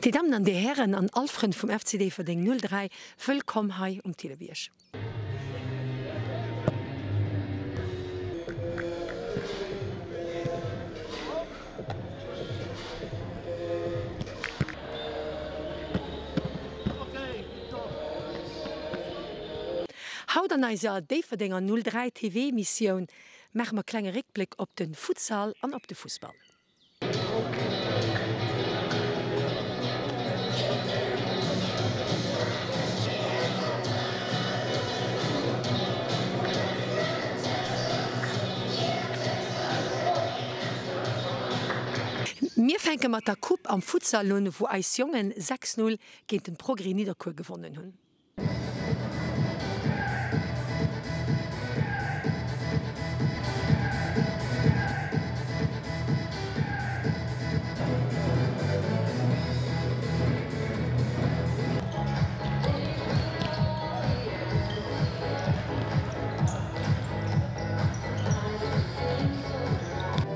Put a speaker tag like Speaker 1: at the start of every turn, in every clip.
Speaker 1: Dir Dammen an Dir Hären an all Frënn vum FC Déifferdeng 03, wëllkomm hei um Thillebierg. Haut an eiser Déifferdenger 03 TV Missioun maache mer klenge Réckbléck op de Futsal an op de Fussball. Mir fänke mat der Coupe am Futsal un, wou eis Jongen 6, 0 géint den Progrès Nidderkuer gewonnen hunn.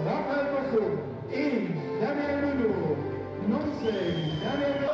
Speaker 2: Raphaël Bochum, 1, Daniel Ludo, 19, Daniel.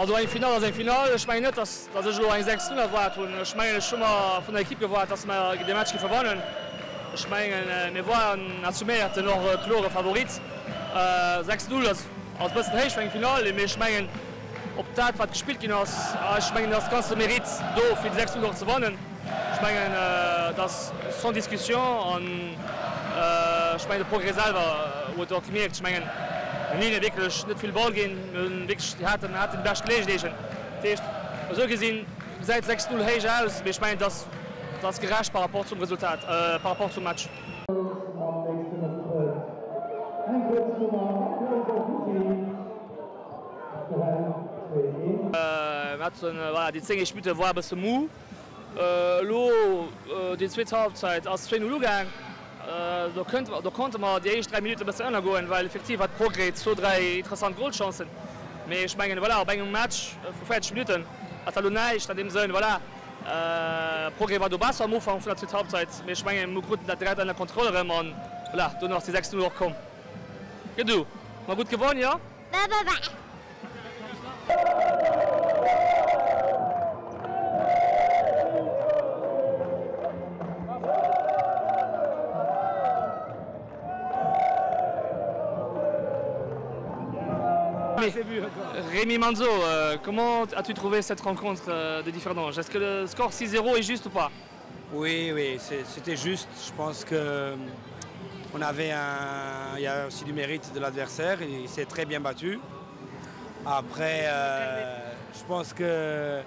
Speaker 3: Also eng Finall ass eng Finall. Ech mengen net, dass ech elo eng 6 0 erwaart hunn. Ech mengen, ech hu mer vun der Ekipp gewaart, dass mer dee Match géife wannen. Ech mengen, mir waren assuméierten och e klore Favorit. 6 0 ass e bëssen héich fir eng Finall, mee ech mengen, op dat wat gespillt ginn ass, ech mengen, ass de ganze Mérite do fir déi 6 0 och ze wannen. Ech mengen, et ass sans discussion an ech mengen de Progrès selwer huet och gemierkt. Ech mengen, mir hunn hinne wierklech net vill Ball ginn, mir hunn wierklech, si haten haten déi bescht Geleegenheeten. Dat heescht, esou gesinn gesäit 6, 0 héich aus, mee ech mengen, et ass, et ass gerecht par rapport zum Resultat, par rapport zum Match. Mir haten, voilà, déi 10 éischt Minutte war e bësse mou. Elo déi zweet Halbzeit ass 2, 0 ugaang. Do kënnt, do konnte mer déi éischt 3 Minutte bëssen ënnergoen, well effektiv hat Progrès zwou, dräi interessant Golchancen. Mee ech mengen, voilà, op engem Match vu 40 Minutten ass dat elo näischt an deem Sënn. Voilà, Progrès war do besser am Ufank vun der zweeter Halbzeit, mee ech mengen, mir kruten dat direkt ënner Kontroll erëm an voilà, dono ass déi 6, 0 och komm. Gedu, mer gutt gewonn, jo? Rémi Manzo, comment as-tu trouvé cette rencontre de Differdange? Est-ce que le score 6-0 est juste ou pas?
Speaker 4: Oui, oui, c'était juste. Je pense que on avait un, il y a aussi du mérite de l'adversaire. Il s'est très bien battu. Après, euh, je pense que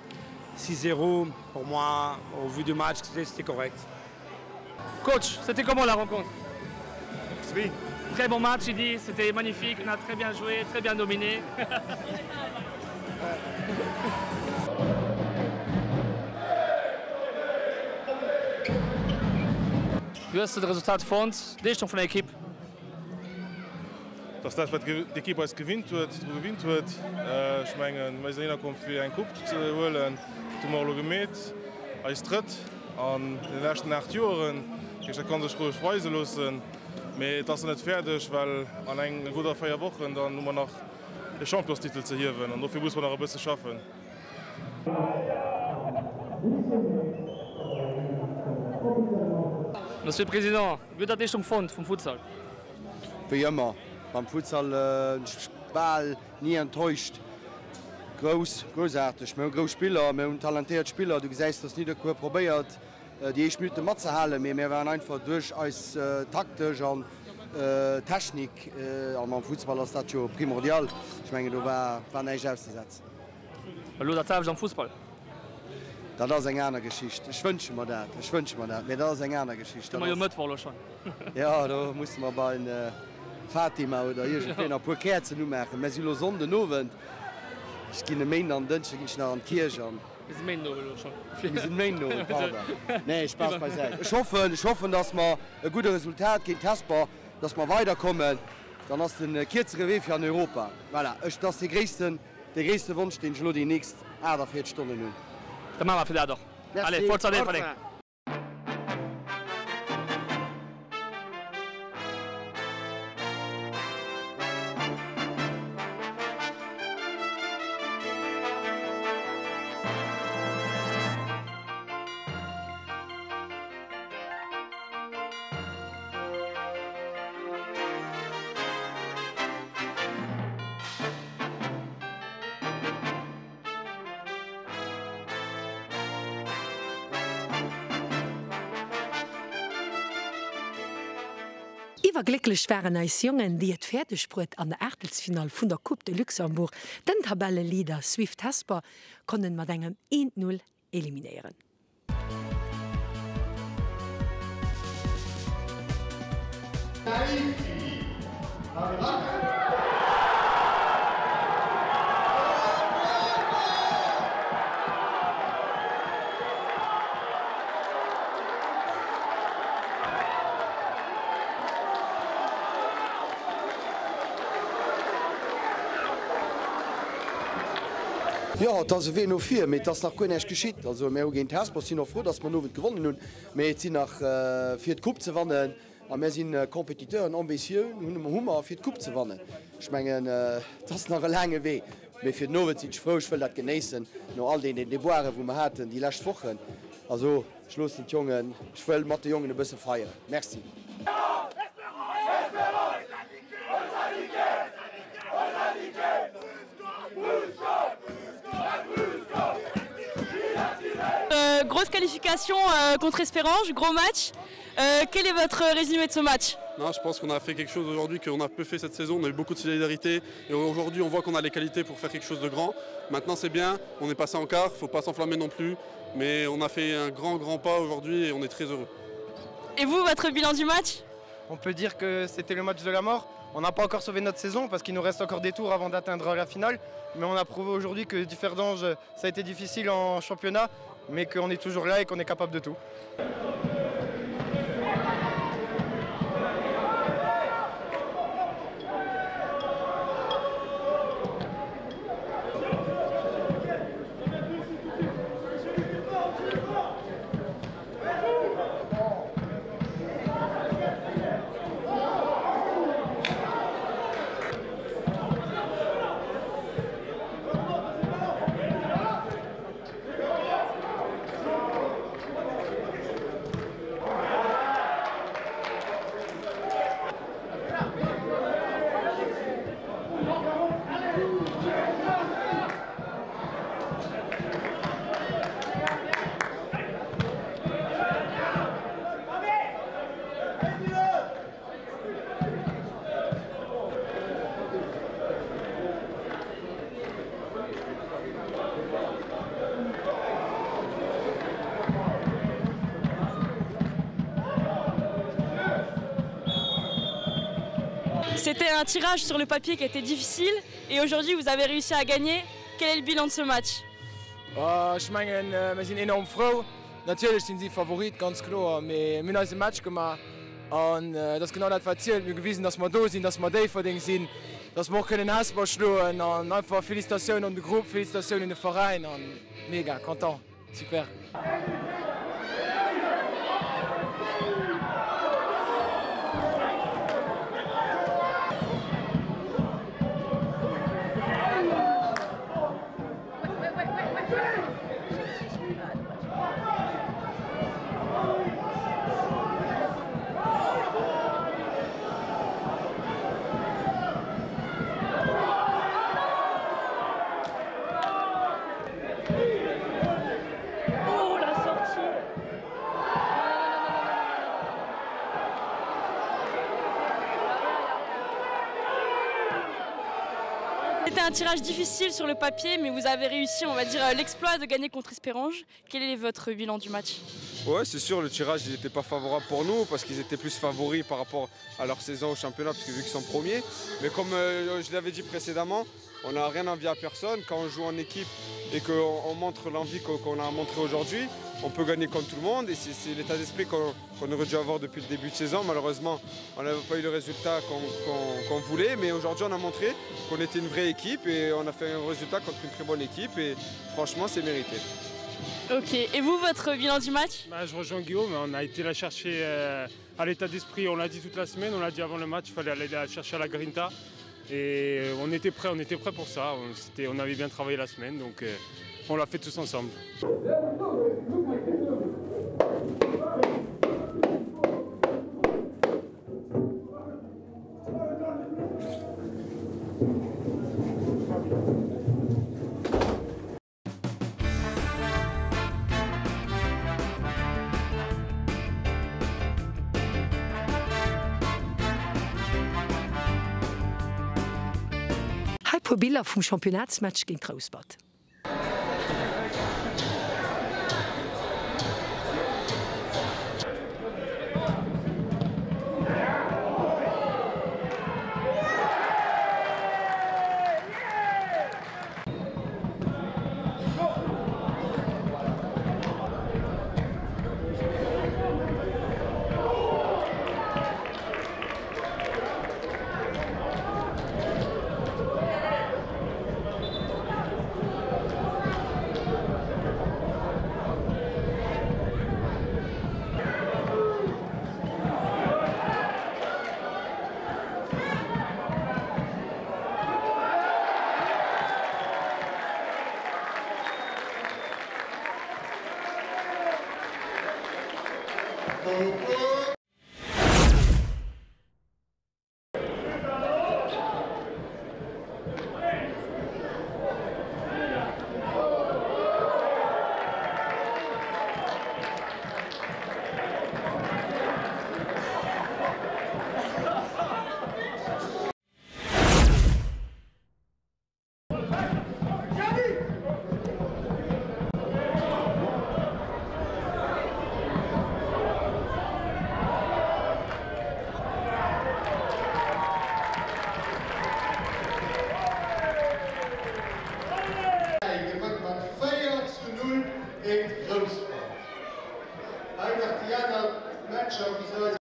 Speaker 4: 6-0, pour moi, au vu du match, c'était correct.
Speaker 3: Coach, c'était comment la rencontre
Speaker 5: Oui.
Speaker 3: Très bon match, il dit, c'était magnifique, on a très bien joué, très bien dominé. Wéi hues de de Resultat fonnt, d'Leeschtung vun der Ekipp?
Speaker 5: Et ass dat, wat d'Ekipp eis gewinnt huet, dru gewinnt huet. Ech mengen, mir sinn heihinner komm, fir eng Coupe ze huelen. Dat hu mer och elo gemeet. Eis drëtt an de leschten 8 Joeren. Dat heescht, dat ka sech roueg weise loossen. Mee et ass nach net fäerdeg, well an eng gudder 4 Wochen dann hu mer nach de Championstitel ze hiewen an dofir musse mer nach e bësse schaffen.
Speaker 3: Monsieur le Président, wéi hutt Der d'Leeschtung fonnt vum Futsal?
Speaker 6: Wéi ëmmer beim Futsal hunn ech mech bal ni enttäuscht. Grouss, groussaarteg. Mir hu grouss Spiller, mir hunn talentéiert Spiller. Du gesäis, dass Nidderkuer probéiert déi éischt Minutte matzehalen, mee mir waren einfach duerch eis taktesch an Technik, an am Fussball ass dat jo primordial, ech mengen do war näischt auszesetzen.
Speaker 3: Elo dat selwecht am Fussball?
Speaker 6: Dat ass eng aner Geschicht. Ech wënsche mer dat, ech wënsche mer dat, mee dat ass eng aner Geschicht.
Speaker 3: Hu mer jo Mëttwoch elo schonn.
Speaker 6: Jo, do musse mer beim Fatima oder iergendween e puer Käerzen umaachen. Mir si elo Sonnden Owend, ech ginn e Méinden an Dënschde ginn ech nach an d'Kierch an.
Speaker 3: Mir si Méinden Owend elo schonn.
Speaker 6: Mir sinn Méinden Owend, pardon. Nee, Spaass beisäit. Ech hoffen, ech hoffen, datt mer e gudde Resultat géint Hesper, datt mer weiderkommen. Dann ass de kierzere Wee fir an Europa. Voilà, ech, dat ass dee gréissten, dee gréisste Wonsch, deen ech elo déi nächst 48 Stonnen hunn.
Speaker 3: Da maache mer fir dat och.
Speaker 6: Merci.
Speaker 3: Allez, Forza Déifferdeng!
Speaker 1: Iwwerglécklech waren eis Jongen, déi et fäerdeg bruet an der Aachtelsfinall vun der Coupe de Luxembourg den Tabelleleader Swift Hesper konnen mat engem 1, 0 eliminéieren.
Speaker 6: Jo, et ass e Wee no vir, mee et ass nach guer näischt geschitt. Also mir hu géint Hesper, sinn och frou, datt mer den Owend gewonnen hunn, mee et sinn nach fir d'Coupe ze wannen a mir si Compétiteuren, Ambitioun hu mer fir d'Coupe ze wannen. Ech mengen, et ass nach e laange Wee, mee fir den Owend sinn ech frou, ech wëll dat genéissen no all deenen Déboiren, wou mer haten déi lescht Wochen. Also ech loossen d'Jongen, ech wëll mat de Jongen e bësse feieren. Merci.
Speaker 7: Grosse qualification euh, contre Espérange, gros match. Euh, quel est votre résumé de ce match
Speaker 5: Non, je pense qu'on a fait quelque chose aujourd'hui qu'on a peu fait cette saison. On a eu beaucoup de solidarité et aujourd'hui on voit qu'on a les qualités pour faire quelque chose de grand. Maintenant c'est bien, on est passé en quart, faut pas s'enflammer non plus. Mais on a fait un grand grand pas aujourd'hui et on est très heureux.
Speaker 7: Et vous, votre bilan du match
Speaker 8: On peut dire que c'était le match de la mort. On n'a pas encore sauvé notre saison parce qu'il nous reste encore des tours avant d'atteindre la finale. Mais on a prouvé aujourd'hui que Differdange, ça a été difficile en championnat, mais qu'on est toujours là et qu'on est capable de tout.
Speaker 7: C'était un tirage sur le papier qui était difficile et aujourd'hui vous avez réussi à gagner. Quel est le bilan de ce match?
Speaker 9: Ech mengen mir sinn enorm frou. Natierlech sinn si Favorit, ganz kloer, mee mir hunn eise Match gemaach an et ass genau dat wat zielt. Mir hu gewisen, datt mer do sinn, datt mer Déifferdeng sinn, datt mer och kënnen Hesper schloen an einfach Felicitatioun un de Grupp, Felicitatioun un de Veräin an mega content, super.
Speaker 7: Oh la sortie! C'était un tirage difficile sur le papier, mais vous avez réussi, on va dire, l'exploit de gagner contre Espérange. Quel est votre bilan du match?
Speaker 10: Ouais, c'est sûr, le tirage n'était pas favorable pour nous parce qu'ils étaient plus favoris par rapport à leur saison au championnat, parce que vu qu'ils sont premiers. Mais comme euh, je l'avais dit précédemment, on n'a rien envie à personne. Quand on joue en équipe et qu'on montre l'envie qu'on a montré aujourd'hui, on peut gagner comme tout le monde. Et c'est l'état d'esprit qu'on qu aurait dû avoir depuis le début de saison. Malheureusement, on n'avait pas eu le résultat qu'on qu qu voulait. Mais aujourd'hui, on a montré qu'on était une vraie équipe et on a fait un résultat contre une très bonne équipe. Et franchement, c'est mérité.
Speaker 7: Ok, et vous, votre bilan du match
Speaker 11: bah, Je rejoins Guillaume, on a été la chercher euh, à l'état d'esprit, on l'a dit toute la semaine, on l'a dit avant le match, il fallait aller la chercher à la Grinta. Et euh, on était prêt, on était prêt pour ça, on, on avait bien travaillé la semaine, donc euh, on l'a fait tous ensemble.
Speaker 1: Hei puer Biller vum Championnatsmatch géint Rouspert.
Speaker 2: Gewënnt mat 4 zu 0 géint Rouspert. Hei nach déi aner Matcher wéi se eis.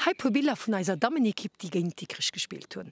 Speaker 1: Hei puer Biller vun eiser Dammenekipp déi géint Dikrech gespillt hunn.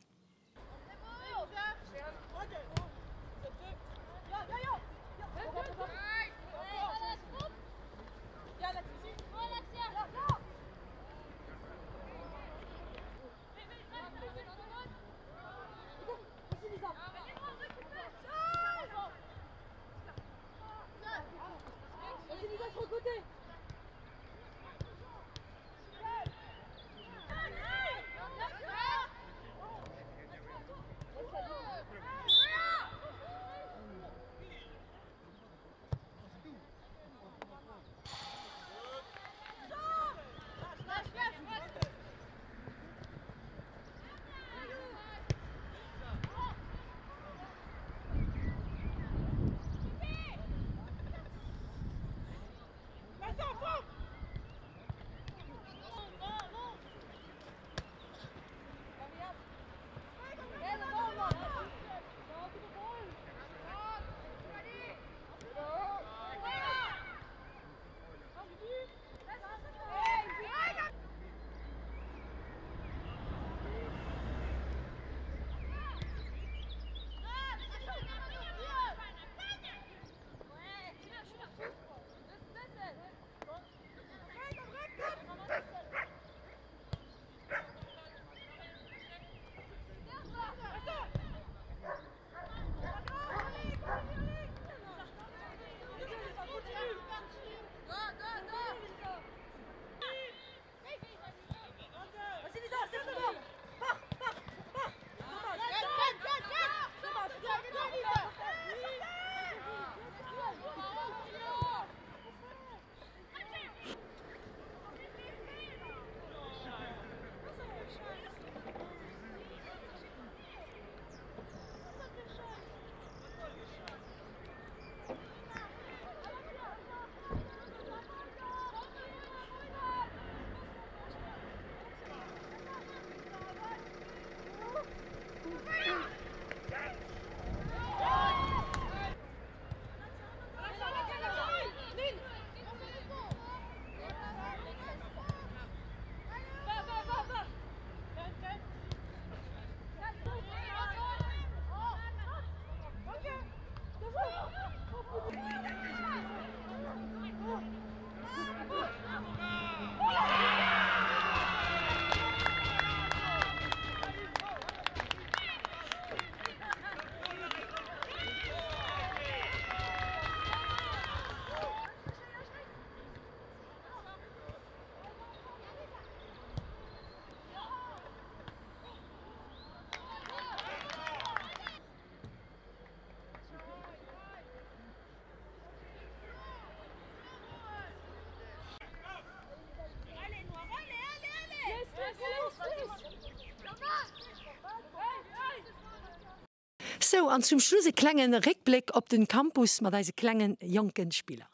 Speaker 1: Sou, an zum Schluss e klengen Réckbléck op den Campus mat eise klengen jonken Spiller.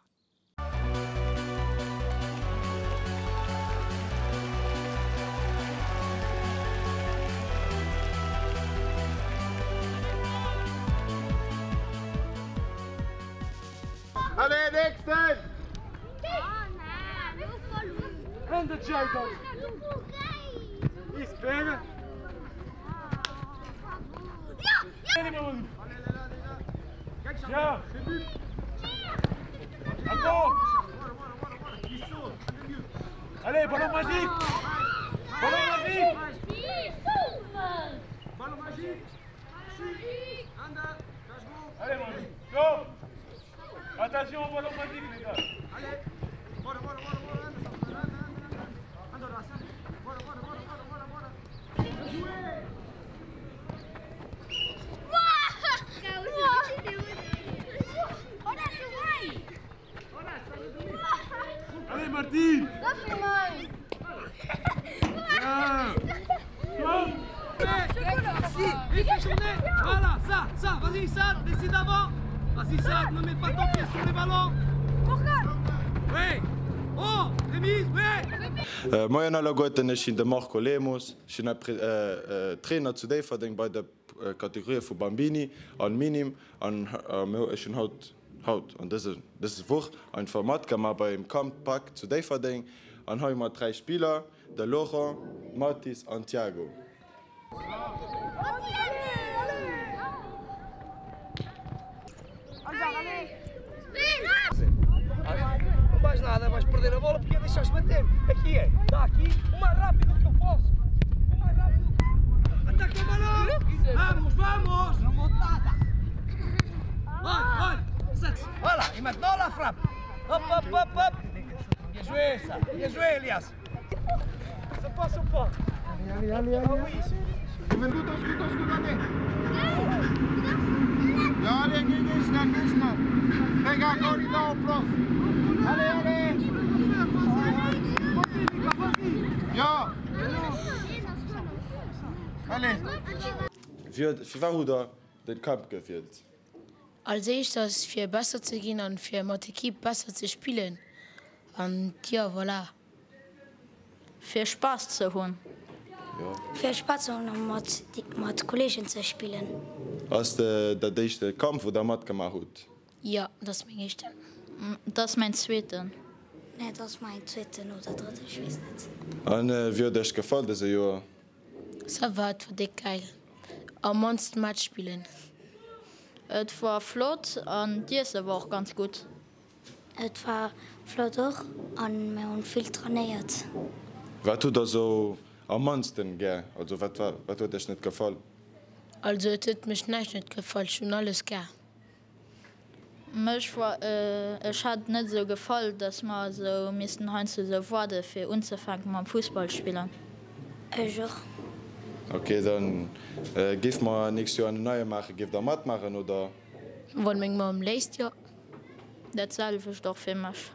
Speaker 2: Allez, nächsten!
Speaker 5: Allez, ballon magique Ballon magique
Speaker 2: Ballon magique
Speaker 5: Allez, go Attention au ballon magique, les gars
Speaker 2: Allez Bora, bora, bora, bora, anda, bora, bora, bora, bora, bora.
Speaker 5: Allez, Martin
Speaker 2: Si, vite tourner. Voilà, ça, ça, vas-y, ça, décide avant. Vas-y, ça, ne mets pas ton pied sur les ballons. Oui. Oh, remise, oui.
Speaker 5: Moien alleguerten, ech sinn de Marco Lemos, ech sinn Trainer zu Déifferdeng bei de Kategorië vu Bambini an Minim an ech hunn haut, haut an dëse, dës Woch einfach matgemaach beim Camp Pack zu Déifferdeng an hei hu mer 3 Spiller, de Laurent, Mathis an Thiago.
Speaker 2: Voilà, et maintenant la frappe. Hop, hop, hop, hop. Bien joué ça. Bien joué Elias. Ça passe ou pas
Speaker 5: Allez, allez, allez. Ah oui. Allez, allez, allez. Allez. Firwat hutt der den Camp gewielt?
Speaker 12: Als éischt ass fir besser ze ginn an fir mat Equipe besser ze spillen an jo voilà.
Speaker 7: Fir Spaass ze hunn.
Speaker 13: Fir Spaass ze hunn a mat mat Kolleegen ze spillen.
Speaker 5: Ass dat éischte Camp wou der matgemaach hutt?
Speaker 12: Jo, dat ass meng éischten.
Speaker 7: Dat ass mäin zweeten.
Speaker 13: Nee, dat ass mäin zweeten oder drëtten, ech weess net.
Speaker 5: An wéi huet iech gefall dëse Joer?
Speaker 12: Ça va, et war déck geil. Am mannsten Match spillen.
Speaker 7: Et war flott an d'Iesse war och ganz gutt.
Speaker 13: Et war flott och an mir hunn vill trainéiert.
Speaker 5: Wat hutt der sou am mannsten gär? Also wat war, wat huet iech net gefall?
Speaker 12: Also et huet mech näischt net gefall, ech hunn alles gär.
Speaker 7: Mech war, ech hat et net esou gefall, dass mer esou missten heiansdo esou waarde fir unzefänken mam Fussball spillen.
Speaker 13: Ech och.
Speaker 5: Ok, dann géif mer nächst Joer en neie maachen. Géif der matmaachen oder?
Speaker 12: Wann meng Mamm léisst, jo.
Speaker 7: Dat selwecht och fir mech.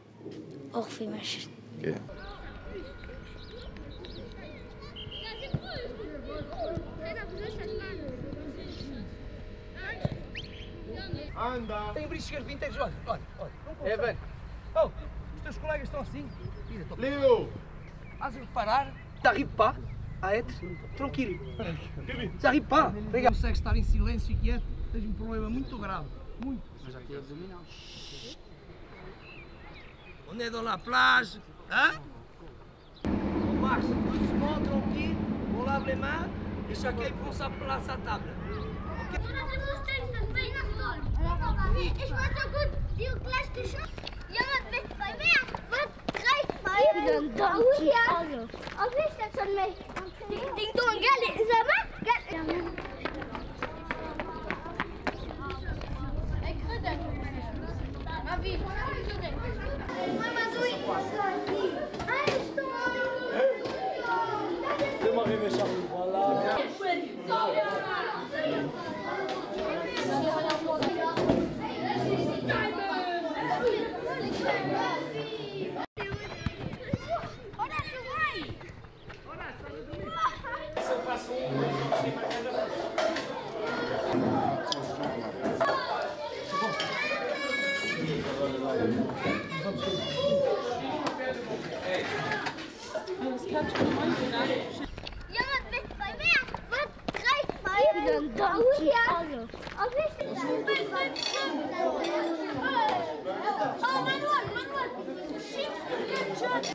Speaker 13: Och fir mech.
Speaker 5: Ok.
Speaker 2: On est dans la plage, hein On marche doucement, tranquille, on lave les mains et chacun prend sa place à table.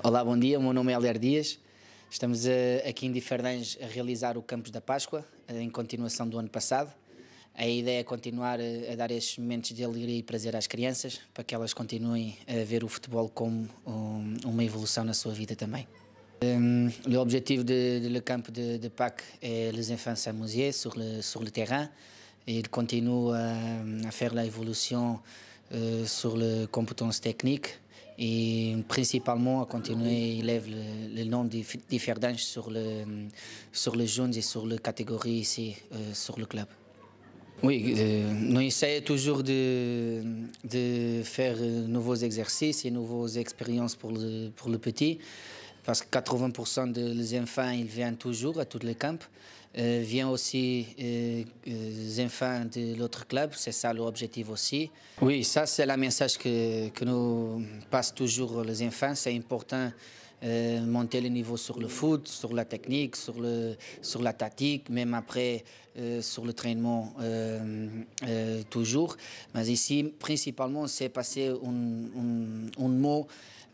Speaker 14: Olá, bom dia. O meu nome é Helder Dias. Estamos eh, aqui em Differdange a realizar o Campus da Páscoa, eh, em continuação do ano passado. A ideia é continuar eh, a dar estes momentos de alegria e prazer às crianças, para que elas continuem a ver o futebol como um, uma evolução na sua vida também. Um, l'objectif de, de le camp de, de Pâques est les enfants s'amuser sur le, sur le terrain. Et il continue à, à faire l'évolution euh, sur les compétences techniques et principalement à continuer élève le, le nom de Differdange sur le, sur les jeunes et sur les catégories ici euh, sur le club. Oui, euh, nous essayons toujours de, de faire euh, nouveaux exercices et nouvelles expériences pour le, pour le petit parce que 80% des enfants ils viennent toujours à tous les camps. Euh, vient aussi euh, les enfants de l'autre club, c'est ça l'objectif aussi. Oui, ça c'est la message que, que nous passent toujours les enfants, c'est important euh, monter le niveau sur le foot, sur la technique, sur, le, sur la tactique, même après euh, sur le trainement euh, euh, toujours. Mais ici, principalement, c'est passer un, un, un mot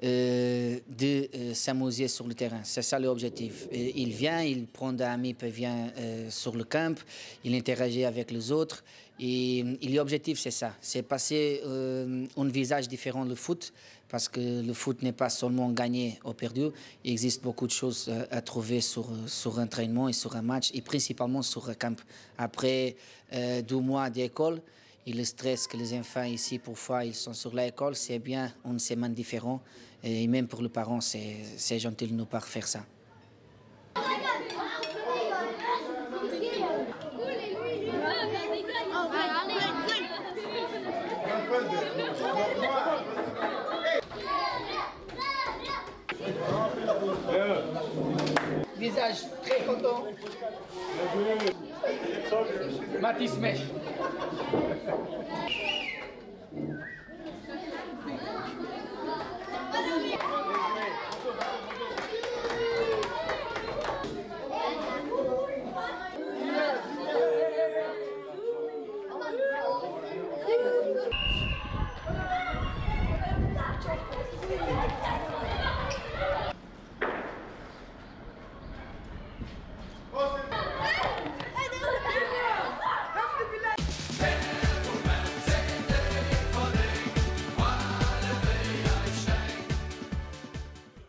Speaker 14: euh, de euh, s'amuser sur le terrain. C'est ça l'objectif. Il vient, il prend un ami, puis vient euh, sur le camp, il interagit avec les autres. Et, et l'objectif, c'est ça, c'est passer euh, un visage différent le foot, parce que le foot n'est pas seulement gagné ou perdu. Il existe beaucoup de choses à, à trouver sur, sur un entraînement et sur un match, et principalement sur un camp. Après euh, deux mois d'école, et le stress que les enfants ici, parfois, ils sont sur l'école, c'est bien une semaine différente. Et même pour les parents, c'est gentil de nous pas faire ça.
Speaker 15: Visage très content. Mathis Mech.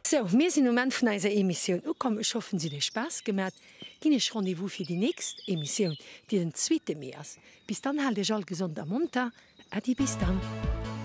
Speaker 1: Sou, mir sinn um Enn vun eiser Emissioun ukomm. Ech hoffen, se huet iech Spaass gemat. Ginn iech Rendez-vous fir déi nächst Emissioun, déi den zweete Mee ass. Bis dann, haalt iech all gesond a monter. Äddi, bis dann.